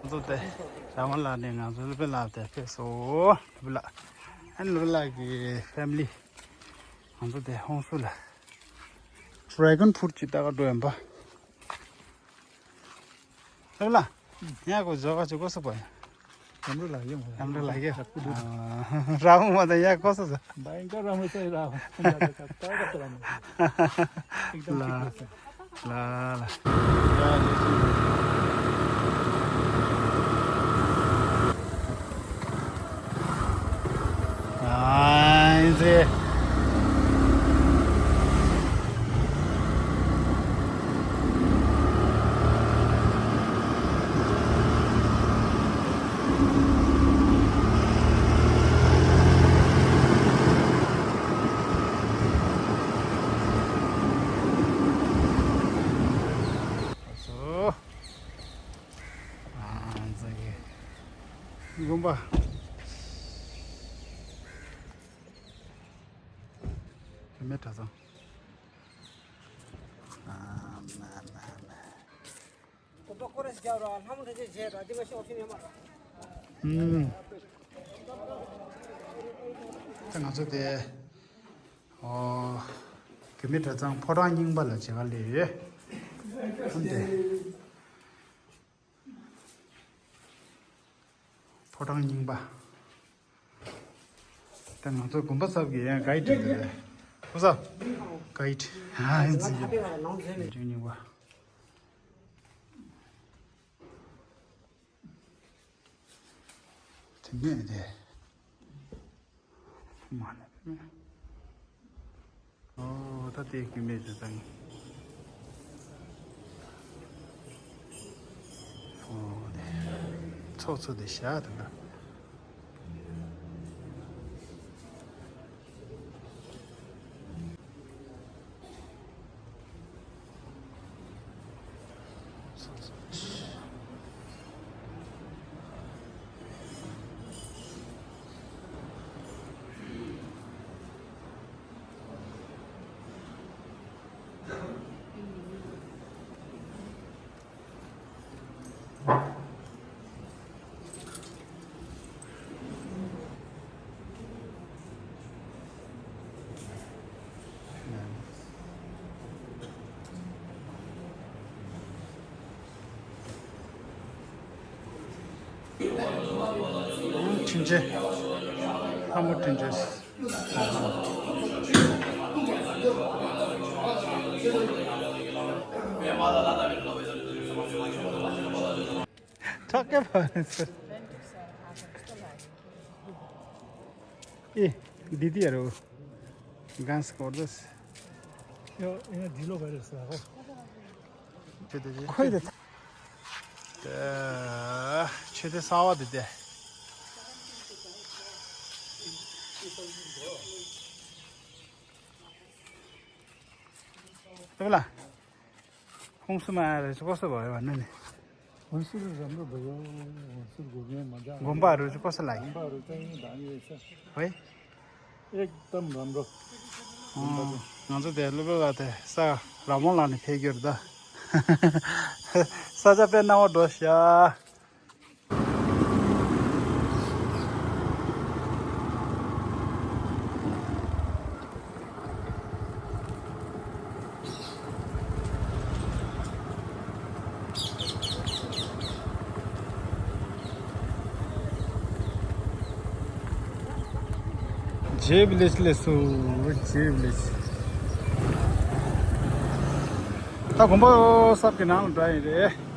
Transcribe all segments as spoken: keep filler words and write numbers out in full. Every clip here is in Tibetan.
ང་ཚོ་དེ་ར་མ་ལགས་ནས་ང་ཚོ་ལུ་པེ་ལགས་དེ་ཕེབས་སོང་། ལུ་པེ་ལགས། ཨ་ནི་ལུ་པེ་ལགས་ཀྱི་ཕེ་མི་ལི། ང་ཚོ་དེ་ཧོང་སུ་ལ་ཌེ་གོན་ཕུ་རུཊ་ཅིག་ལྟ་ག་འགྲོ་ཡིན་པ། ལུ་པེ་ལགས། ཡ་གོ་ཇོ་ག་ཅིག་གོ་སོ་པ་ཡ། ལམ་འགྲོ་ལ་ཡོང་། ལམ་འགྲོ་ལ་ཡོང་། ར་མོ་མ་དང་ཡ་གོ་སོ་ས། ལ་ལ་ལ། ཨ་ཨིན་ཟེ། དགོན་པ། བུད་མེད་གྲྭ་ཚང་། ཨ་མ་མ་མ། དགོན་པ་སྐོར་ར་ཞིག་རྒྱབ་ར་ལྷ་མོ་འདྲ་ཅིག་བྱས་ར་འདི་མ་ཤོག་ཕྱིན་ཡོད་མ་ར། ཨུམ། ད་ང་ཚོ་དེ། ཨོ། བུད་མེད་གྲྭ་ཚང་ཕོ་བྲང་རྙིང་པ་ལ་མཇལ་ཁ་སླེབས་ཡོད། ཨམ་དེ། ཕོ་བྲང་རྙིང་པ། ད་ང་ཚོ་དགོན་པ་གསར་གྱི་ཡང་གའིཌ་རེད། ཕོ་གསར། གའིཌ། ཨ་ཨིན་ཟེ། རྙིང་པ། དེ་ནས་དེ། མ་ནི། ཨོ་ད་དེ་གི་མེད་དེ་དང་། ཨོ་དེ། ཚོགས་ཚོགས་དེ་བཞག་དེ་ན། ཁྲིན་ཅེ། ལྷ་མོ་ཁྲིན་ཅེ། ཁྲག་སྐྱ་བ་ཟེར། ཨེ། འདི་དེ་རོ། གང་སྐོར་དོ། ཡོ། ཡ་འདི་ལོ་ག་རེ་ཟེར་ཧོ། ཁོས་དེ། ཆོས་སྡེ་གསར་བ་དེ་དེ། ལྟོས་ལ། ཧོང་སུ་མ་རེ་ཅོ་གོ་སོ་བ་ཡོ་ན་ནི། ཧོང་སུ་རུ་རམ་རུ་བ་ཡོ། ཧོང་སུ་རུ་གོ་མེ་མ་ད། དགོན་པ་རུ་ཅོ་གོ་སོ་ལ་ཡིན། དགོན་པ་རུ་ད་ཡིན་ད་ཡོད་ས། ཧོའི། ཨེག་དམ་རམ་རོ། ང་ཚོ་དེ་ལུ་པེ་ལ་དེ་ས་ར་མོ་ལ་ནི་ཕེ་གྱུར་ད། ས་ཆ་དཔེ་ནང་བ་འགྲོ་ཤ། ཇེ་བི་ལེཇ་ལས་སུ། ཇེ་བི་ལེཇ། ད་དགོན་པ་གསར་གྱི་ནང་ལ་འགྲོ་ཡིན་རེད།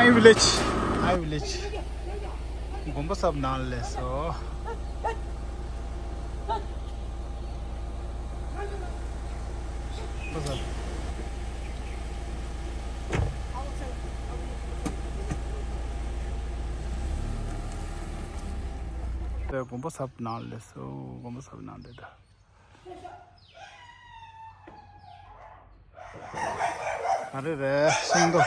ཨའི་བི་ལེཇ། ཨའི་བི་ལེཇ། དགོན་པ་གསར་ནང་ལས་སོ། དེ་དགོན་པ་གསར་པ་ནང་སླེབས་སོང་། དགོན་པ་གསར་པ་ནང་སླེབས་ད། ཨ་རེ་རེ། ཤིང་ཏོག་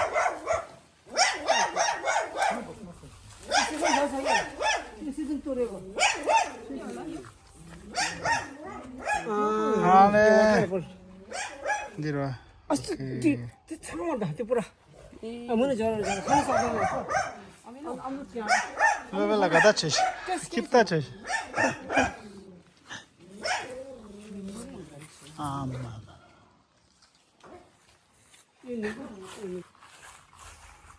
ཨ་ལེ། འདི་ར། ཨ་ཙི། ཨོ་ཁེ། དེ་དེ་ཚང་མ་ད་དེ་པུ་ར། ཨ་མོ་ནི་ཇོ་ར་ཇོ་ར་ཁ་ནི་ས་ད་ནི་ས། ཨ་མོ་ཨ་མོ་ཅི་ཨ། ལོ་བེ་ལ་ག་ད་ཆེ་ཤི། སྐྱིབ་ད་ཆེ་ཤི། ཨ་མ་མ།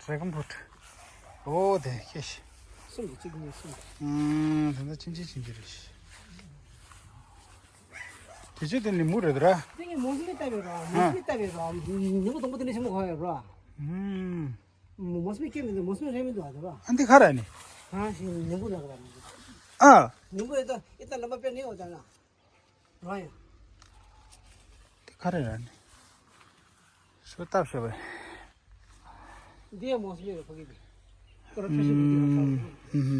Dragon fruit. ཨོ་དེ་ཁེ་ཤི། གསུམ་གྱི་གཅིག་གཉིས་གསུམ། ཨུམ། དེ་འདྲ་ཆུང་ཆུང་ཆུང་ཆུང་རེད་ཤི། དེ་ཆུ་དེ་ནི་མུ་རེད་ར། དེ་ངས་མོ་སི་མི་ལྟ་བའི་ར། མོ་སི་མི་ལྟ་བའི་ར། ཉིན་མོ་དང་པོ་དེ་འདྲ་ཆེན་མོ་ག་བའི་ར། ཨུམ། མོ་སི་མི་སྐྱེ་མི་འདུག་མོ་སི་མི་རེད་མི་འདུག་ཨ་དེ་ར། ཨ་འདི་ག་ར་ནི། གང་ཞིག་ཉིན་མོ་ལ་ག་ར་མི་འདུག་ཨ། ཉིན་མོ་ཡོད་ད་ཨི་ད་ལམ་པ་པེ་ནི་ཡོད་ད་ན། རང་ཡང་། དེ་ག་རེ་ར་ནི། ཤོ་སྟབས་ཤོ་བས། འདི་ཡང་མོ་སི་མི་རེད་ཕ་གི་དེ། ཨུམ། ཨུམ།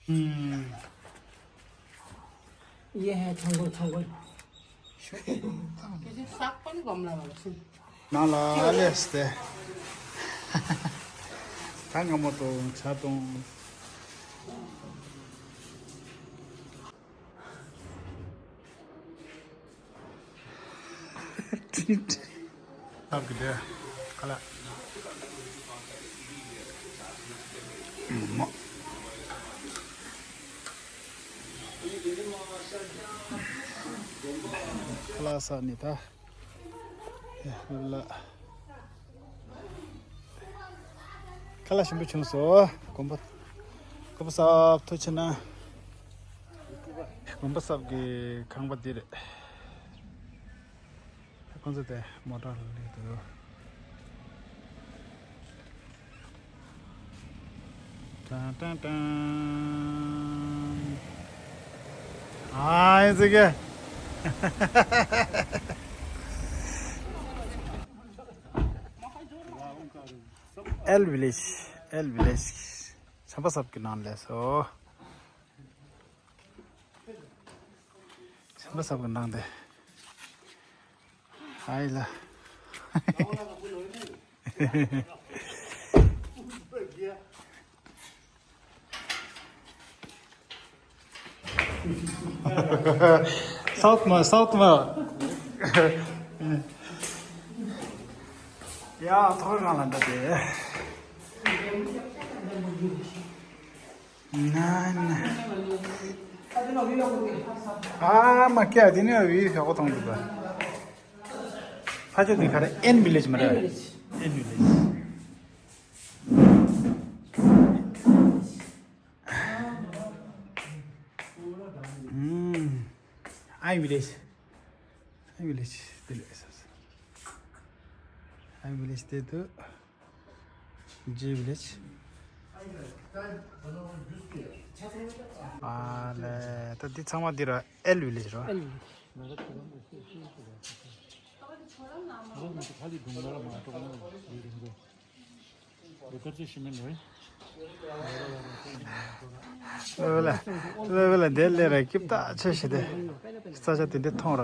ཨུམ། ཡེ་ཧེ་ཚང་གོ་ཚང་གོ། ཤོ་སྟབས། ནང་ལ་སླེབས་ཏེ། ད་སྔ་མོ་དང་ཇ་དང་། ཐབ་ཀྱི་དེ་ཁ་ལག་མོ། ཁ་ལག་ཟ་ནི་ད། ཡ་ལ། ཁ་ལག་ཞིམ་པོ་བྱུང་སོང་། དགོན་པ། དགོན་པ་གསར་པ་ཐུགས་རྗེ་གནང་། དགོན་པ་གསར་པ་གི་ཁང་པ་འདི་རེད། ཁོང་ཚོ་དེ་མོ་ཊ་ལ་སླེབས་འདུག་ཏན་ཏན་ཏན། ཨ་ཡིན་ཟེར་གི། ཨེལ་ཝི་ལེཇ། ཨེལ་ཝི་ལེཇ། བྱམས་པ་གསར་པ་གི་ནང་སླེབས་སོང་། བྱམས་པ་གསར་པ་གི་ནང་དེ། ཧའི་ལ། སའུཐ་མ། སའུཐ་མ། ཡ་ཐོག་རང་ལ་འདྲ་དེ། ན་ན། ཨ་མ་ཀྱ་དེ་ནས་བི་ཞོག་གོ་ཐོང་འདུག་པ། ཕ་ཆོས་དེ་ག་རེ། ཨེན་ཝི་ལེཇ་མ་རེད། ཨེན་ཝི་ལེཇ། ཨུམ། ཨའི་ཝི་ལེཇ། ཨའི་ཝི་ལེཇ་དེ་ལས་ས་ས། ཨའི་ཝི་ལེཇ་དེ་དུ། ཇེ་ཝི་ལེཇ། ཨ་ལེ། ད་འདི་ཚང་མ་འདི་ར་ཨེལ་ཝི་ལེཇ་ར། ཨེལ་ཝི་ལེཇ། ལོ་ལ། ལོ་ལ་དེ་ལས་ར་སྐྱིབ་ཏ་ཆེ་ཤི་དེ། ས་ཆ་དེ་འདྲ་མཐོང་ར།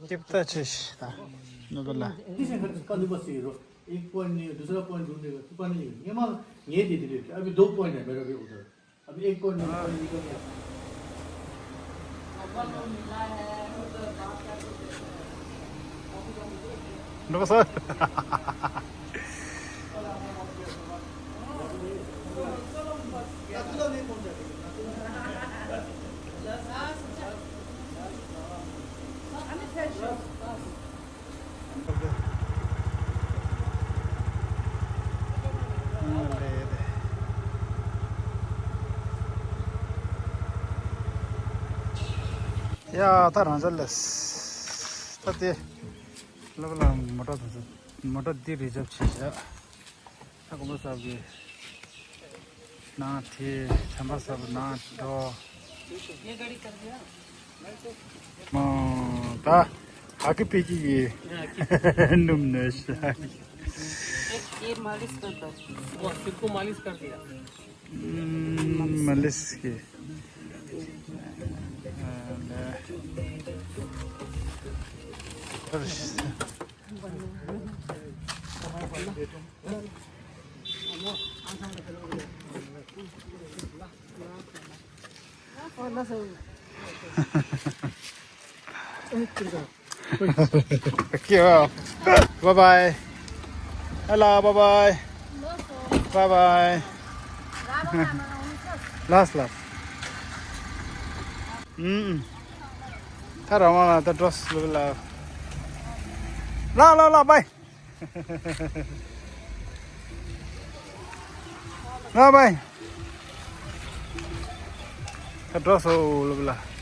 སྐྱིབ་ཏ་ཆེ་ཤི་ད། ལོ་ལ། एक पॉइंट नहीं है, दूसरा पॉइंट ढूंढने का, छुपाना नहीं है। ये मां, ये दे दे, अभी दो पॉइंट है मेरा भी उधर। अभी एक पॉइंट नहीं, पॉइंट निकल गया। नमस्कार। ཡ་ད་རང་ཅག་ལས། ད་དེ་ལབ་ལ་མོ་ཊ་དང་མོ་ཊ་འདི་རི་ཇབ་བྱས་བཞག་ད་དགོན་པ་གསར་པའི་ནང་དེ་བྱམས་པ་གསར་པའི་ནང་འགྲོ། ये गाड़ी कर दिया। མོ་ ད་ཨ་ཁུ་པེ་ཀི་གི་སྣུམ་ནས། ये मालिश कर दो। वो सिर को मालिश कर दिया। मालिश के। Okay, wow. Bye bye. Hello, bye bye. Bye bye. Last, last. Mm. Ta rama la ta dress lo la. La, la, la, bye. Bye bye. Ta dress lo la.